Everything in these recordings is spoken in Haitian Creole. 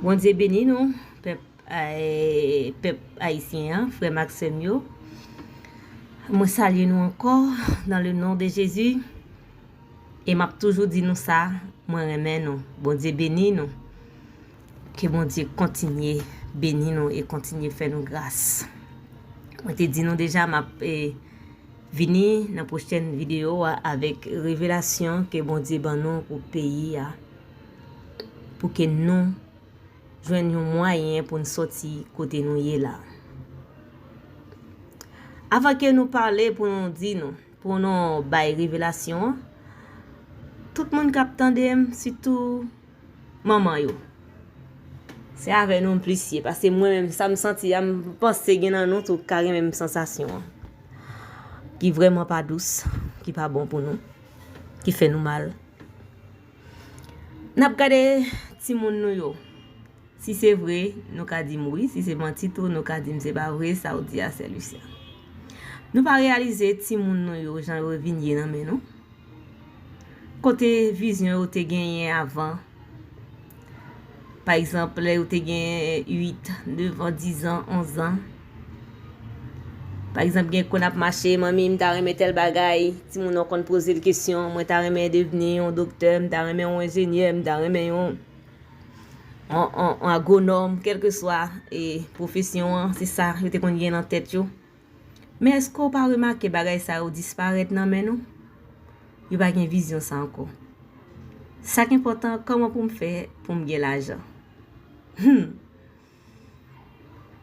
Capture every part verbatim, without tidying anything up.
Bondye beni nou, pèp, eh, pèp ayisyen an, frè m ak sè m yo. Mwen salye nou ankò dans le nom de Jésus. E m ap toujou di nou sa, mwen renmen nou. Bondye beni nou. Ke Bondye kontinye beni nou e kontinye fè nou gras. Mwen te di nou deja, m ap, eh, vini nan pwochèn videyo a avèk revelasyon ke Bondye ban nou pou peyi a, pou ke nou jwenn yon mwayen pou n sòti kote nou ye la. Avan ke nou pale pou nou di nou, pou nou bay revelasyon an, tout moun k ap tande m, sitou manman yo, se avè nou m plis ye, paske mwen menm, sa m santi a, m panse gen nan nou tou ka gen menm sansasyon an, ki vrèman pa dous, ki pa bon pou nou, ki fè nou mal. N ap gade timoun nou yo. Si se vre, nou ka di m wi. Si se manti tou, nou ka di m se pa vre, sa w di a, sè Lucien. Nou pa reyalize timoun nou yo, jan yo vin ye nan men nou. Kote vizyon yo te genyen avan? Pa egzanp, lè yo te gen uit, nèf an, diz an, onz an. Pa egzanp, gen konn ap mache, "Manmi, m ta renmen tèl bagay." Timoun nan konn poze l kesyon, "Mwen ta renmen devni yon doktè, m ta renmen yon enjenyè, m ta renmen yon, yon, yon, yon agwonòm," kèlkeswa, e, pwofesyon an, se sa yo te konn gen nan tèt yo. Men èske w pa remake bagay sa yo disparèt nan men nou? Yo pa gen vizyon sa ankò. Sa k enpòtan, kòman pou m fè pou m gen lajan? Hmm.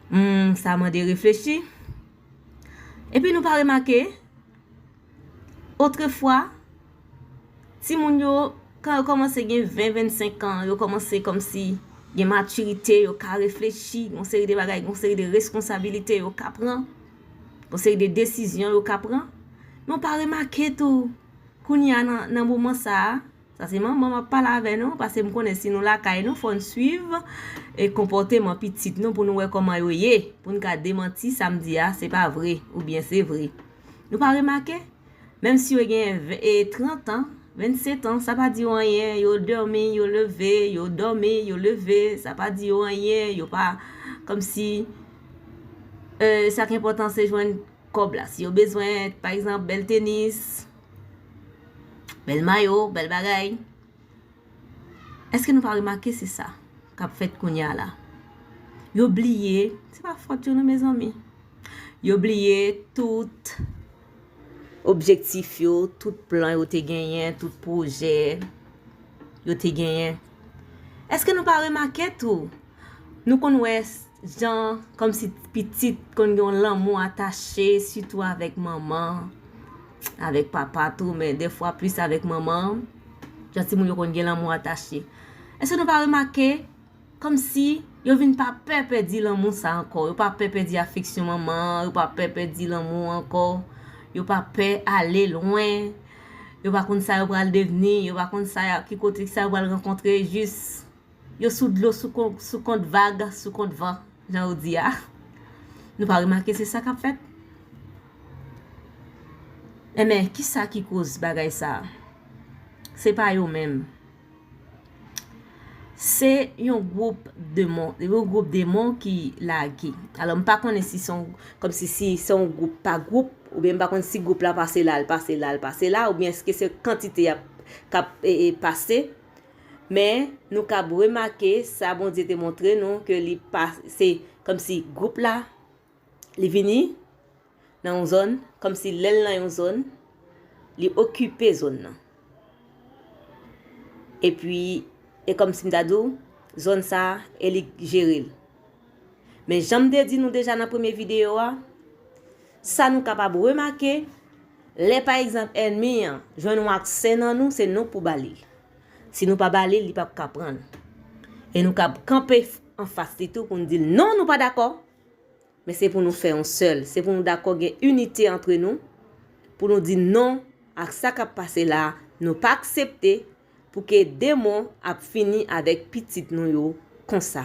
Hmm, sa mande reflechi. Epi nou pa remake, otrefwa, timoun yo, kan yo kòmanse gen ven, vennsenk an, yo kòmanse kòmsi gen matirite, yo ka reflechi, yon seri de bagay, yon seri de responsabilite yo ka pran, yon seri de desizyon yo ka pran. Men w pa remake tou, kounye a nan, nan moman sa a, sa se manman m ap pale avè nou, paske m konnen si nou lakay nou, fò n swiv, e, konpòteman pitit nou pou nou wè kòman yo ye, pou n ka demanti sa m di a, se pa vre, oubyen se vre. Nou pa remake? Menm si yo gen ve-, e, trant an, vennsenk an, sa pa di yo anyen, yo dòmi, yo leve, yo dòmi, yo leve, sa pa di yo anyen, yo pa, kòmsi, e, sa k enpòtan se jwenn kòb la. Si yo bezwen, pa egzanp, bèl tenis, bèl mayo, bèl bagay, èske nou pa remake se sa k ap fèt kounye a la? Yo bliye, se pa fòt yo non, mezanmi. Yo bliye tout objektif yo, tout plan yo te genyen, tout pwojè yo te genyen. Èske nou pa remake tou? Nou konn wè s-, jan, kòmsi pitit konn gen yon lanmou atache, sitou avèk manman, avèk papa tou, men dèfwa plis avèk manman. Jan timoun yo konn gen lanmou atache. Èske nou pa remake kòmsi yo vin pa pè pèdi lanmou sa ankò? Yo pa pè pèdi afeksyon manman, yo pa pè pèdi lanmou ankò, yo pa pè ale lwen, yo pa konn sa yo pral devni, yo pa konn sa y a, ki kote sa yo pral rankontre, jis yo sou dlo, sou kon-, sou kont vag, sou kont van, jan yo di a. Nou pa remake se sa k ap fèt? Enben, kisa ki koz bagay sa a? Se pa yo menm. Se yon gwoup demon, yon gwoup demon ki lage. Alò, m pa konnen si se yon, kòmsi si se yon gwoup pa gwoup, oubyen m pa konn si gwoup la pase la, l pase la, l pase la, oubyen èske se kantite y ap, k ap, e, e, pase. Men, nou kab remake sa Bondye te montre nou, ke li pa, se kòmsi gwoup la, li vini nan yon zòn, kòmsi lè l nan yon zòn, li okipe zòn nan. Epi, e kòmsi m ta di w, zòn sa a, e li k jere l. Men jan m te di nou deja nan premye videyo a, sa nou kapab remake, lè pa egzanp ènmi an jwenn yon aksè nan nou, se nou k pou ba li l. Si nou pa ba li l, li p ap ka pran l. E nou kab kanpe f-, anfas li tou pou n di l non, nou pa dakò. Men se pou nou fè yon sèl. Se pou nou dakò gen inite antre nou, pou nou di non ak sa k ap pase la a, nou pa aksepte pou ke demon ap fini avèk pitit nou yo konsa.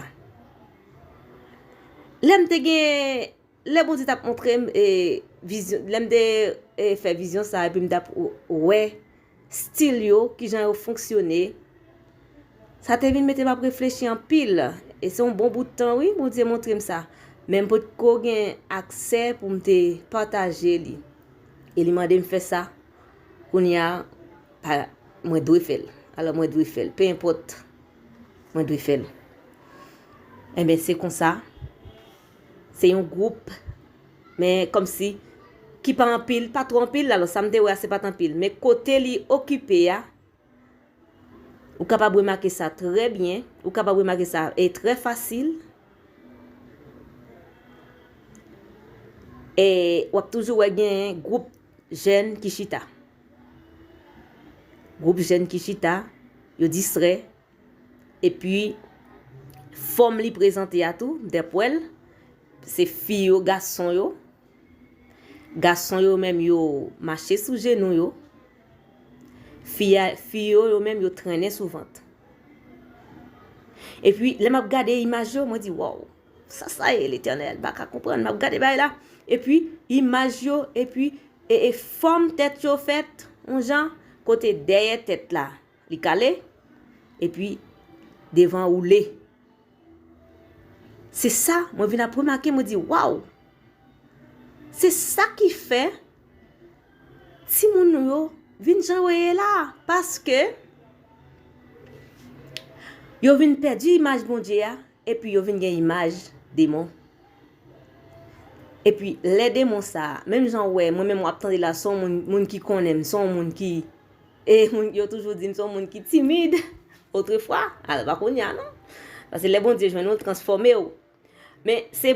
Lè m te gen, lè Bondye t ap montre m, e, vizyon, lè m te, e, fè vizyon sa a, epi m t ap w-, wè stil yo, kijan yo fonksyone, sa te vin mete m ap reflechi anpil. E se yon bon bout tan, wi, Bondye montre m sa. Men m potko gen aksè pou m te pataje li. E li mande m fè sa. Kounye a, pa, mwen dwe fè l. Alò, mwen dwe fè l. Pe enpòt, mwen dwe fè l. Enben, se konsa. Se yon gwoup, men kòmsi, ki pa anpil, pa twò anpil. Alò, sa m te wè a, se pa t anpil. Men kote li okipe a, ou kapab remake sa trè byen, ou kapab remake sa e trè fasil. E w ap toujou wè gen gwoup jèn ki chita. Gwoup jèn ki chita, yo distrè. Epi, fòm li prezante a tou, dèpwèl, se fi yo, gason yo. Gason yo menm yo mache sou jenou yo. Fi a, fi yo, yo menm yo trennen sou vant. Epi, lè m ap gade imaj yo, mwen di, "Waw, sa sa ye, Letènèl, m pa ka konprann." M ap gade bagay la. Epi, imaj yo, epi, e, e fòm tèt yo fèt, yon jan, kote dèyè tèt la, li kale, epi devan woule. Se sa, mwen vin ap remake, mwen di, "Waw!" Se sa ki fè timoun nou yo vin jan yo ye la, paske yo vin pèdi imaj Bondye a, epi yo vin gen imaj demon. Epi, lè demon sa a, menm jan w wè, mwen menm w ap tande la, se yon moun, moun ki konnen m, se yon moun ki, e moun, yo toujou di m se yon moun ki timid, otrefwa, alò pa kounye a non. Paske lè Bondye jwenn ou, l transfòme w. Men se,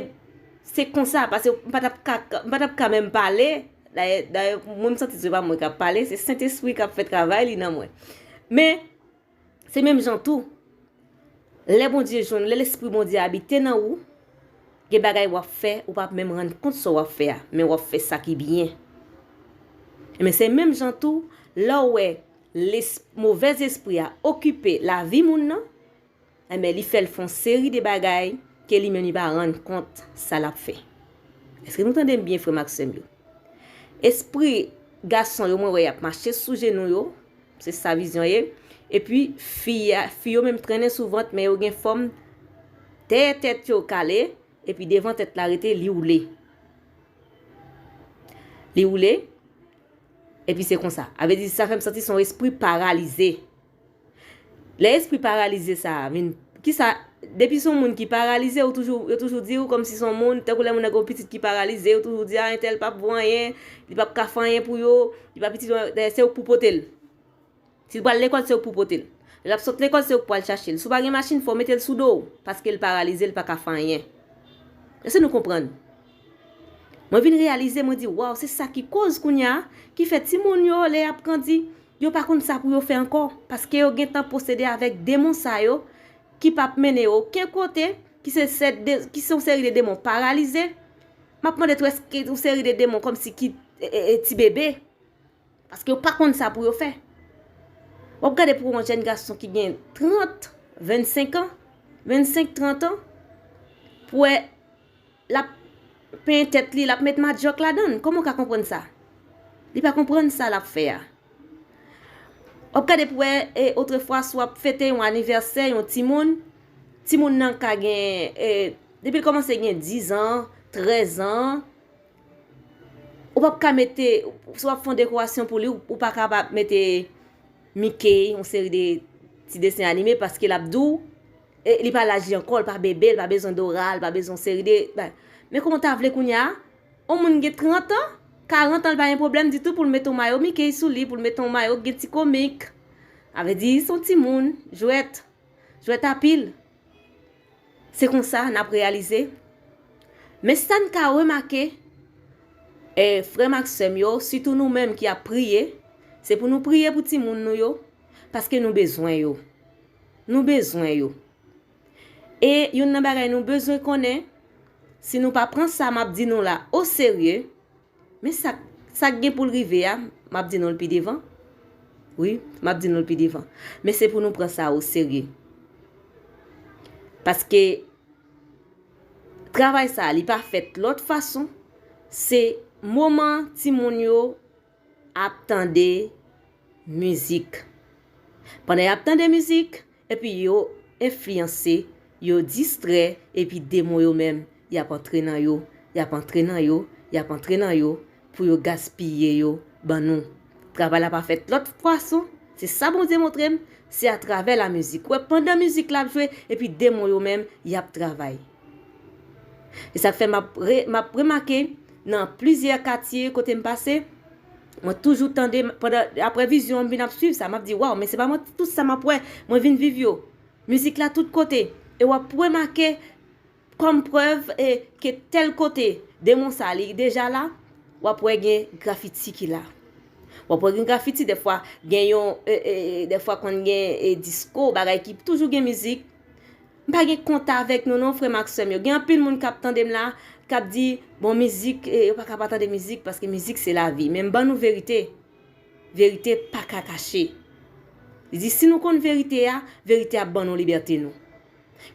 se konsa, paske m pa t ap ka, m pa t ap ka menm pale. Dayè, dayè, mwen m santi se pa mwen k ap pale, se Sentespri k ap fè travay li nan mwen. Men, se menm jan tou, lè Bondye jwenn, lè Lespri Bondye abite nan ou, gen bagay w ap fè, ou p ap menm rann kont sa w ap fè a, men w ap fè sa ki byen. Men se menm jan tou, lè w wè les-, movèz espri a okipe lavi moun nan, enben, li fè l fè yon seri de bagay ke li menm li pa rann kont sa l ap fè. Èske nou tande m byen, frè m ak sè m yo? Espri gason yo, mwen wè y ap mache sou jenou yo, se sa vizyon ye. Epi, fi a, fi yo menm trennen sou vant, men yo gen fòm dèyè tèt yo kale, epi devan tèt la rete, li woule. Li woule, epi se konsa. A vle di, sa fè m santi se yon espri paralize. Lè espri paralize sa a vin, kisa, depi se yon moun ki paralize, ou toujou, yo toujou di w kòmsi se yon moun, tankou lè moun nan gen yon pitit ki paralize, yo toujou di, "A, entèl p ap vo anyen, li p ap ka fè anyen pou yo, li p ap itil, dayè se ou k pou pote l. Si l pral lekòl, se ou k pou pote l. Lè l ap sot lekòl, se ou k pral chache l. Si w pa gen machin, fò w mete l sou do w, paske l paralize, l pa ka fè anyen." Èske nou konprann? Mwen vin reyalize, mwen di, "Waw, se sa ki koz kounye a, ki fè timoun yo, lè y ap grandi, yo pa konn sa pou yo fè ankò, paske yo gentan posede avèk demon sa yo, ki p ap mennen yo okenn kote, ki se, se de, ki se yon seri de demon paralize." M ap mande tou, èske yon seri de demon kòmsi ki, e, e, e, ti bebe, paske yo pa konn sa pou yo fè. W ap gade pou yon jèn gason ki gen trant, vennsenk an, vennsenk, trant an, pou wè l ap penyen tèt li, l ap met madjòk ladan l. Kòman w ka konprann sa? Li pa konprann sa l ap fè a. W ap gade pou wè, e, otrefwa, si w ap fete yon anivèsè, yon timoun, timoun nan ka gen, e, depi l kòmanse gen diz an, trèz an, ou p ap ka mete, si w ap fè yon dekorasyon pou li, ou, ou pa ka pa mete Mickey, yon seri de ti desen anime, paske l ap di w, e, li pa laji ankò, l pa bebe, l pa bezwen Dora, l pa bezwen yon seri de, ba-, men kòman w ta vle kounye a, yon moun gen trant an, karant an, l pa gen pwoblèm ditou pou l mete yon mayo Mickey sou li, pou l mete yon mayo k gen ti komik. Sa vle di, se yon timoun, jwèt, jwèt a pil. Se konsa n ap reyalize. Men sa n ka remake, e, frè m ak sè m yo, sitou nou menm ki ap priye, se pou nou priye pou timoun nou yo, paske nou bezwen yo. Nou bezwen yo. E youn nan bagay nou bezwen konnen, si nou pa pran sa m ap di nou la oserye, men sa, sa k gen pou l rive a, m ap di nou l pi devan. Wi, m ap di nou l pi devan. Men se pou nou pran sa oserye. Paske travay sa a, li pa fèt lòt fason. Se moman timoun yo ap tande mizik. Pandan y ap tande mizik, epi yo enfliyanse yo distrè, epi demon yo menm, y ap antre nan yo, y ap antre nan yo, y ap antre nan yo, pou yo gaspiye yo ban nou. Travay la pa fèt lòt fason, se sa Bondye montre m, se atravè lamizik. Wè, pandan mizik la ap jwe, epi demon yo menm, y ap travay. E sa k fè m ap re-, m ap remake nan plizyè katye kote m pase, mwen toujou tande, pandan, apre vizyon, m vin ap swiv sa, m ap di, waw, men se pa mwen, tout sa m ap wè, mwen vin viv yo. Mizik la tout kote. E w ap remake kòm prèv, e, ke tèl kote, demon sa li deja la, w ap wè gen grafiti ki la. W ap wè gen grafiti, dèfwa gen yon, e, e, e, dèfwa konn gen, e, disko, bagay ki toujou gen mizik. M pa gen kont avèk nou non, frè m ak sè m yo. Gen anpil moun k ap tande m la, k ap di, bon, mizik, e, yo pa ka pa tande mizik, paske mizik se lavi. Men m ban nou verite. Verite pa ka kache. Li di, si nou konn verite a, verite ap ban nou libète nou.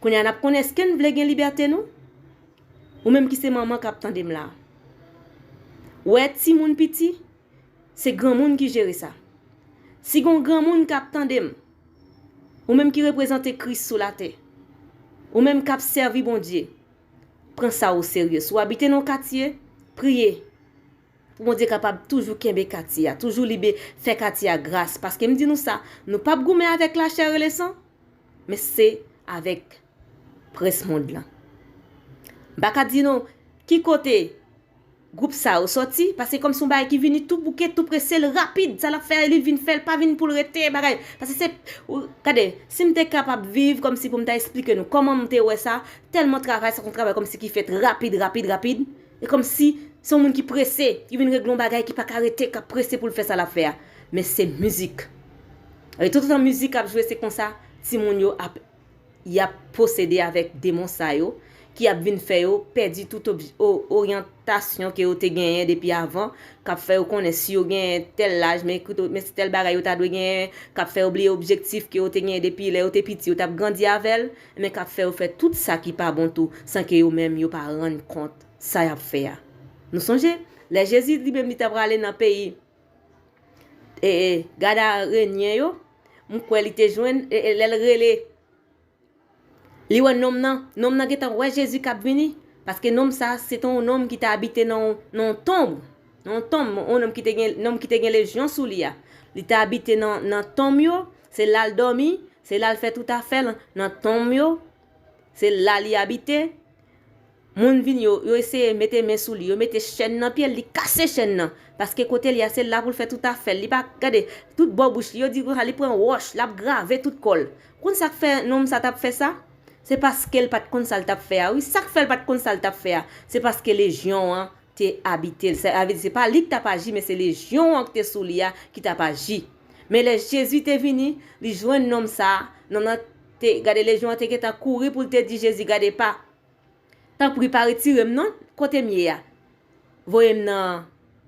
Kounye a, n ap konnen èske n vle gen libète nou? Ou menm ki se manman k ap tande m la. Wè, timoun piti, se granmoun ki jere sa. Si gon granmoun k ap tande m, ou menm ki reprezante Kris sou latè, ou menm k ap sèvi Bondye, pran sa oserye. Si w abite nan yon katye, priye pou Bondye kapab toujou kenbe katye a, toujou libe, fè katye a gras. Paske m di nou sa, nou p ap goumen avèk lachè e lesan, men se avèk prens mond lan. M pa ka di nou ki kote gwoup sa yo sòti, paske kòmsi yon bagay ki vini tou bouke, tou prese, l rapid. Sa l ap fè a, li vin fè l, pa vin pou l rete, bagay. Paske se, ou, gade, si m te kapab viv kòmsi pou m ta esplike nou kòman m te wè sa, tèlman travay, sa se yon travay kòmsi ki fèt rapid, rapid, rapid. E kòmsi se yon moun ki prese, ki vin regle yon bagay ki pa ka rete, k ap prese pou l fè sa l ap fè a. Men se mizik. E toutotan mizik ap jwe, se konsa timoun yo ap, y ap posede avèk demon sa yo, ki ap vin fè yo pèdi tout ob-, o-, oryantasyon ke yo te genyen depi avan, k ap fè yo konnen si yo genyen tèl laj, men koute, men se tèl bagay yo ta dwe genyen, k ap fè yo bliye objektif ke yo te genyen depi lè yo te piti, yo t ap grandi avè l, men k ap fè yo fè tout sa ki pa bon tou, san ke yo menm yo pa rann kont sa y ap fè a. Nou sonje, lè Jezi li menm li t ap prale nan peyi, e, e, Gadarenyen yo, m kwè li te jwenn, e, e, lè l rele, li wè nonm nan, nonm nan gentan wè Jezi k ap vini, paske nonm sa, se te yon nonm ki te abite nan, nan yon tonm, nan yon tonm, yon nonm ki te gen, nonm ki te gen lejyon sou li a. Li te abite nan, nan tonm yo, se la l dòmi, se la l fè tout afè l, nan tonm yo, se la li abite. Moun vin yo, yo eseye mete men sou li, yo mete chèn nan pye l, li kase chèn nan. Paske kote li a, se la pou l fè tout afè l. Li pa, gade, tout bò bouch li, yo di konsa, li pran wòch, l ap grave tout kò l. Konn sa k fè nonm sa t ap fè sa? Se paske l pa t konn sa l t ap fè a, wi. Sa k fè l pa t konn sa l t ap fè a? Se paske lejyon an te abite l. Sa vle di, se pa li k t ap aji, men se lejyon an ki te sou li a ki t ap aji. Men lè Jezi te vini, li jwenn nonm sa a, nonm nan te, gade, lejyon an te gentan kouri pou l te di Jezi, gade, pa, tanpri, pa retire m non, kote m ye a. Voye m nan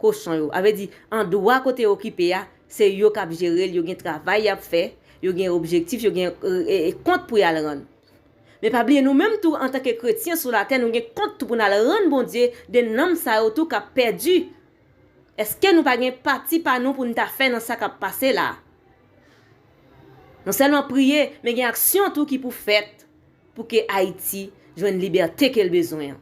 kochon yo. A vle di, andwa kote yo okipe a, se yo k ap jere l, yo gen travay y ap fè, yo gen objektif, yo gen, e, e, e, kont pou y al rann. Men pa bliye, nou menm tou, antanke kretyen sou latè, nou gen kont tou pou n al rann Bondye de nanm sa yo tou k ap pèdi. Èske nou pa gen pati pa nou pou n ta fè nan sa k ap pase la a? Non sèlman priye, men gen aksyon tou ki pou fèt pou ke Ayiti jwenn libète ke l bezwen an.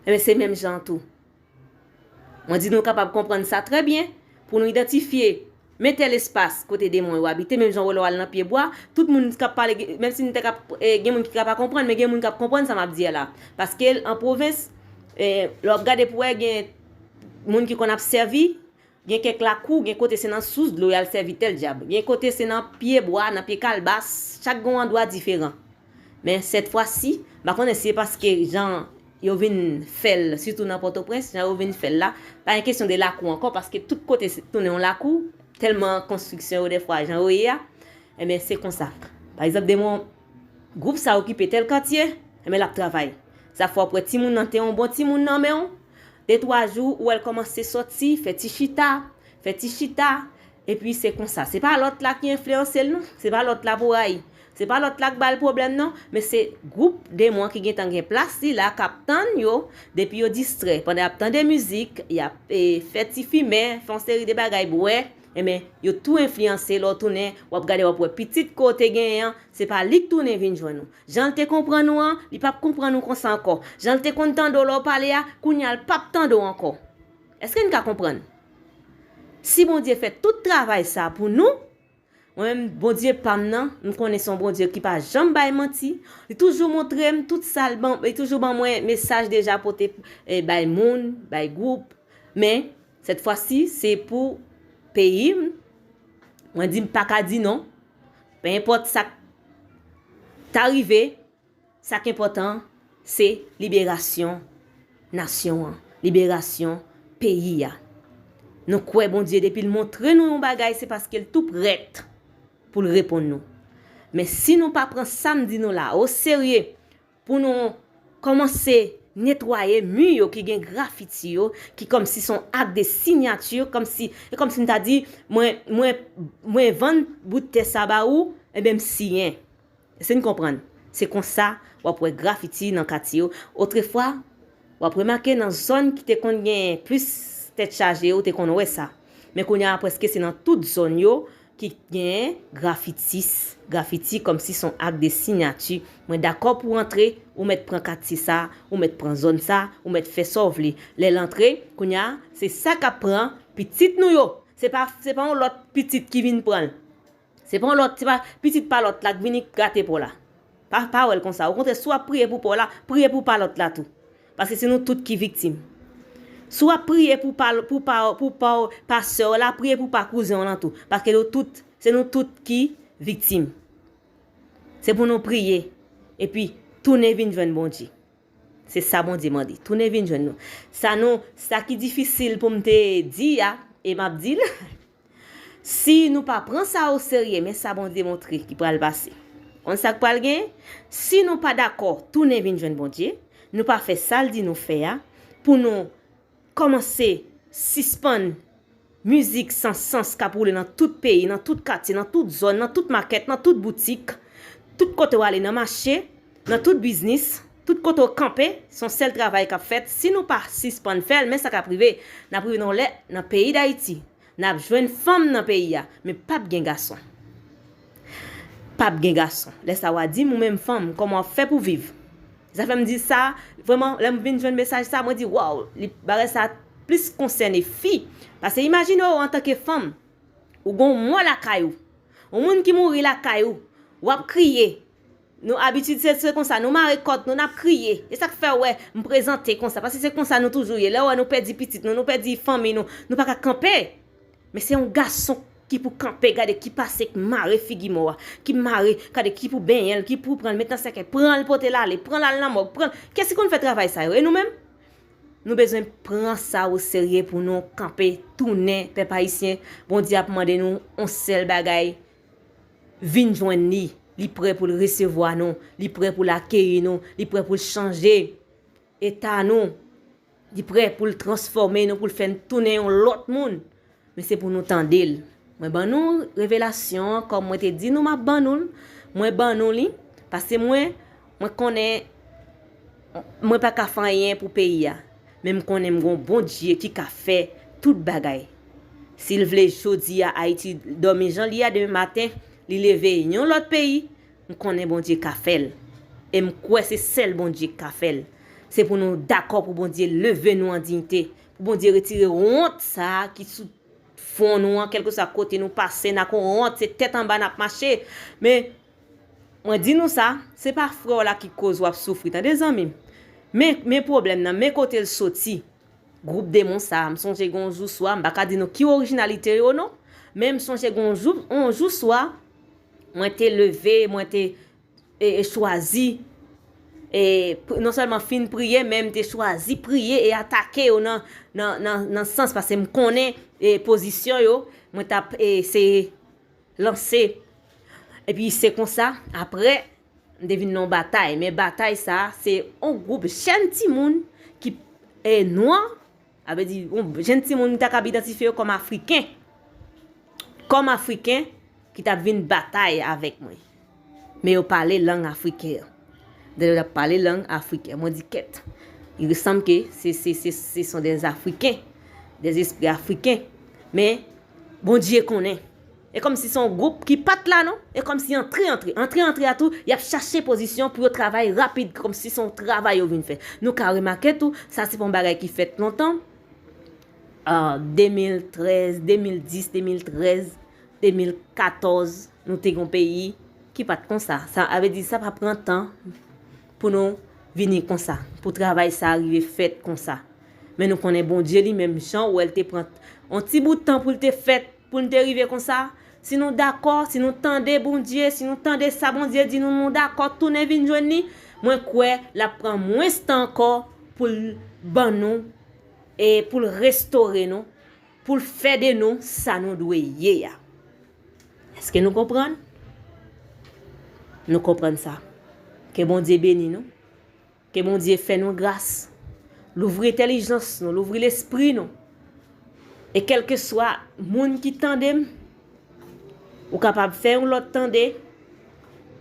Ebyen, se menm jan an tou. Mwen di nou kapab konprann sa trè byen pou nou idantifye men tèl espas kote demon yo abite, menm jan w wè lè w al nan pye bwa, tout moun k ap pale, menm si n te ka, e, gen moun ki ka pa konprann, men gen moun k ap konprann sa m ap di a la. Paske an pwovens, e, lè w ap gade pou wè, gen moun ki konn ap sèvi, gen kèk lakou, gen kote se nan sous dlo y al sèvi tèl dyab. Gen kote se nan pye bwa, nan pye kalbas, chak gen yon andwa diferan. Men sèt fwa si, m pa konnen si se paske jan yo vin fè l, sitou nan Pòtoprens, jan yo vin fè l la, pa gen kesyon de lakou ankò, paske tout kote se tounen yon lakou, tèlman konstriksyon yo dèfwa jan yo ye a, ebyen, se konsa. Pa egzanp, demon, gwoup sa okipe tèl katye, ebyen, l ap travay. Sa fè w ap wè timoun nan te yon bon timoun nan men w, de twa jou, ou wè l kòmanse sòti, fè ti chita, fè ti chita, epi se konsa. Se pa lòt la ki enfliyanse l non, se pa lòt la pou rayi. Se pa lòt la k ba l pwoblèm non, men se gwoup demon ki gentan gen plas li la, k ap tann yo, depi yo distrè, pandan y ap tande mizik, y ap, e, fè ti fimen, fè yon seri de bagay, bwè, Enben, yo tou enfliyanse, lè w tounen, w ap gade, w ap wè pitit ke w te genyen an, se pa li k tounen vin jwenn ou. Jan l te konprann ou an, li p ap konprann ou konsa ankò. Jan l te konn tande w lè w pale a, kounye a l p ap tande w ankò. Èske n ka konprann? Si Bondye fè tout travay sa pou nou, mwen menm, Bondye pa m nan, m konnen se yon Bondye ki pa janm bay manti. Li toujou montre m tout sa l ban, li toujou ban mwen mesaj deja pote, eh, bay moun, bay gwoup. Men, sèt fwa si, se pou peyi m. Mwen di m pa ka di non. Penenpòt sa k ta rive, sa k enpòtan, se liberasyon nasyon an, liberasyon peyi a. Nou kwè Bondye, depi l montre nou yon bagay, se paske l tou prèt pou l reponn nou. Men si nou pa pran sa m di nou la oserye, pou nou kòmanse netwaye mi yo ki gen grafiti yo, ki kòmsi se yon ak de sinyati, kòmsi, e kòmsi m ta di, mwen, mwen, mwen vann bout tè sa ba ou, enben m siyen. Èske n konprann? Se konsa w ap wè grafiti nan katye yo. Otrefwa, w ap remake nan zòn ki te konn gen plis tèt chaje yo, ou te konn wè sa. Men kounye a, prèske se nan tout zòn yo ki gen grafitis, grafiti kòmsi se yon ak de sinyati. Mwen dakò pou w antre, ou mèt pran katye sa, ou mèt pran zòn sa, ou mèt fè sa w vle. Lè l antre, kounye a, se sa k ap pran pitit nou yo. Se pa, se pa yon lòt pitit ki vin pran l. Se pa yon lòt, se pa pitit pa lòt la k vini gate pa w la. Pa, pa wè l konsa. Okontrè, si w ap priye pou pa w la, priye pou pa lòt la tou. Paske se nou tout ki viktim. Si w ap priye pou pa, pou pa, pou pa, pa sè w la, priye pou pa kouzen w lan tou. Paske nou tout, se nou tout ki viktim. Se pou nou priye. Epi, tounen vin jwenn Bondye. Se sa Bondye mande. Tounen vin jwenn nou. Sa nou, sa ki difisil pou m te di a, e m ap di l, si nou pa pran sa oserye, men sa Bondye montre ki pral pase. Konn sa k pral gen? Si nou pa dakò, tounen vin jwenn Bondye, nou pa fè sa l di nou fè a, pou nou kòmanse sispann mizik san sans k ap woule nan tout peyi, nan tout katye, nan tout zòn, nan tout makèt, nan tout boutik, tout kote w ale nan mache, nan tout biznis, tout kote w kanpe, se yon sèl travay k ap fèt. Si nou pa sispann fè l, men sa k ap rive, n ap rive nan yon lè nan peyi Dayiti, n ap jwenn fanm nan peyi a, men p ap gen gason. P ap gen gason. Lè sa a w a di m, ou menm fanm, kòman w ap fè pou viv? Sa fè m di sa, vrèman, lè m vin jwenn mesaj sa, mwen di, waw, li, bagay sa plis konsène fi. Paske imajine w antanke fanm, ou gen yon mò lakay ou. Yon moun ki mouri lakay ou, w ap kriye. Nou abitid se, se konsa, nou mare kòt nou, n ap kriye. E sa k fè w wè m prezante konsa, paske se konsa nou toujou ye. Lè w wè nou pèdi pitit nou, nou pèdi fanmi nou, nou pa ka kanpe. Men se yon gason ki pou kanpe, gade ki pase, k mare figi mò a, ki mare, gade ki pou benyen l, ki pou pran l, met nan sèkèy, pran l pote l ale, pran l al nan mòg, pran l. Kiyès ki konn fè travay sa yo? E nou menm? Nou bezwen pran sa oserye pou nou kanpe, tounen, pèp ayisyen. Bondye ap mande nou yon sèl bagay, vin jwenn li. Li prè pou l resevwa nou, li prè pou l akeyi nou, li prè pou l chanje eta nou. Li prè pou l transfòme nou, pou l fè n tounen yon lòt moun. Men se pou nou tande l. Mwen ban nou revelasyon an, kòm mwen te di nou m ap ban nou l. Mwen ban nou li, paske mwen, mwen konnen mwen pa ka fè anyen pou peyi a. Men m konnen m gen yon Bondye ki ka fè tout bagay. Si l vle jodi a Ayiti dòmi jan l ye a, demen maten, li leve yon lòt peyi, m konnen Bondye ka fè l. E m kwè se sèl Bondye k ka fè l. Se pou nou dakò pou Bondye leve nou an diyite, pou Bondye retire wont sa a ki sou fwon nou an, kèlkeswa kote nou pase, n ak wont, se tèt anba n ap mache. Men, mwen di nou sa, se pa frè w la ki koz w ap soufri, tande zanmi m. Men, men pwoblèm nan, men kote l soti. Gwoup demon sa a, m sonje gen yon jou swa, m pa ka di nou ki orijinalite yo non, men m sonje gen yon jou, yon jou swa, mwen te leve, mwen te e, e chwazi, e, non sèlman fin priye, men m te chwazi priye e atake yo nan, nan, nan, nan sans, paske m konnen e pozisyon yo, mwen t ap eseye lanse. Epi se konsa, apre, m te vin nan yon batay, men batay sa a, se yon gwoup jèn timoun ki e nwa, sa vle di, yon jèn timoun, m ta kab idantifye yo kòm Afriken. Kòm Afriken ki t ap vin batay avèk mwen. Men yo pale lang afriken an. Donk, yo t ap pale lang afriken. Mwen di, kèt. Il ressemble que ce, ce, ce, ce sont des Africains, des esprits africains. Men, Bondye konnen. E kòmsi se yon gwoup ki pa t la non. E kòmsi antre, antre, antre, antre a tou, y ap chache pozisyon pou yo travay rapid, kòmsi se yon travay yo vin fè. Nou ka remake tou, sa se pa yon bagay ki fèt lontan. Ah, de mil trèz, de mil dis, de mil trèz, de mil katòz, nou te gen yon peyi ki pa t konsa. Sa vle di sa pa pran tan pou nou vini konsa, pou travay sa rive fèt konsa. Men nou konnen Bondye li menm, jan ou wè l te pran yon ti bout tan pou l te fèt, pou l te rive konsa. Si nou dakò, si nou tande Bondye, si nou tande sa Bondye di nou, nou dakò tounen vin jwenn li, mwen kwè l ap pran mwens tan ankò pou l ban nou e pou l restore nou, pou l fè de nou sa nou dwe ye a. Èske nou konprann? Nou konprann sa. Ke Bondye beni nou. Ke Bondye fè nou gras. Louvri entèlijans nou, louvri lespri nou. E kèlkeswa moun ki tande m, ou kapab fè yon lòt tande,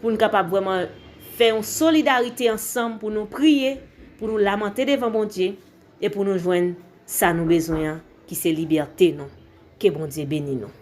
pou n kapab vrèman fè yon solidarite ansanm, pou nou priye, pou nou lamante devan Bondye, e pou nou jwenn sa nou bezwen an, ki se libète nou. Ke Bondye beni nou.